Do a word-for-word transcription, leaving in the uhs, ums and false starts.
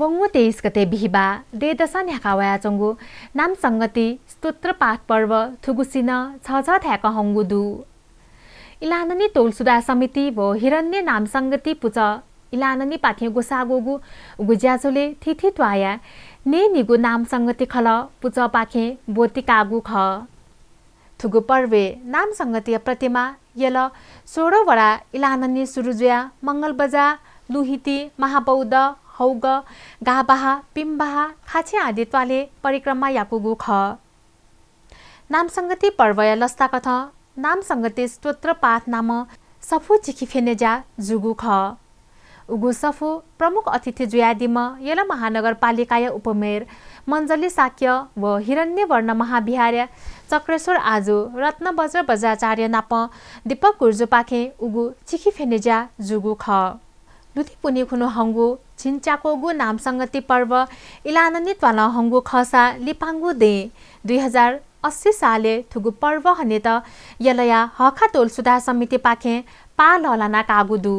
वंगु तेइस गते बिहिबाः दँय्‌दसं न्ह्याका वयाच्वंगु नामसंगति स्तोत्र पाठ पर्व थुगुसी नं छझ थाय्‌क हंगु दु। इलाननी तोल सुधार समिति व हिरण्य नामसंगति पुचः इलाननीपाखें ग्वसाः ग्वःगु उगु ज्याझ्वलय् थीथी त्वाःया नयेनीगु नामसंगति खलः पुचःपाखें ब्वति काःगु खः। थुगु पर्वय् नामसंगतिया प्रतिमा यल सोह्र वडा इलाननी सुरु जुयाः मंगलबजार, लुहिति, महाबौद्ध, हौगः, गाःबहाः, पिम्बहाः, खाछि आदि त्वालय् परिक्रमा याकूगु खः। नामसंगति पर्वया लसताकथं नामसंगति स्तोत्र पाठ नामं सफू चिखि फ्यने ज्या जूगु खः। उगु सफू प्रमुख अतिथि जुयादीम्ह यल महानगरपालिकाया उपमेयर मञ्जली शाक्य व हिरण्यवर्ण महाविहारया चक्रेश्वर आजु रत्नवज्र वज्राचार्य नाप दीपक गुर्जुपाखें उगु चिखि फ्यने ज्या जूगु खः। लुतिपुन्हि खुन्हु हंगु झिंच्याक्वःगु नामसंगति पर्व इलाननी त्वालं हंगु खःसा लिपांगु दँय् दुई हजार अस्सी सालय् थुगु पर्व हनेत यलया हःखा तोल सुधार समितिपाखें पाः लःल्हाना काःगु दु।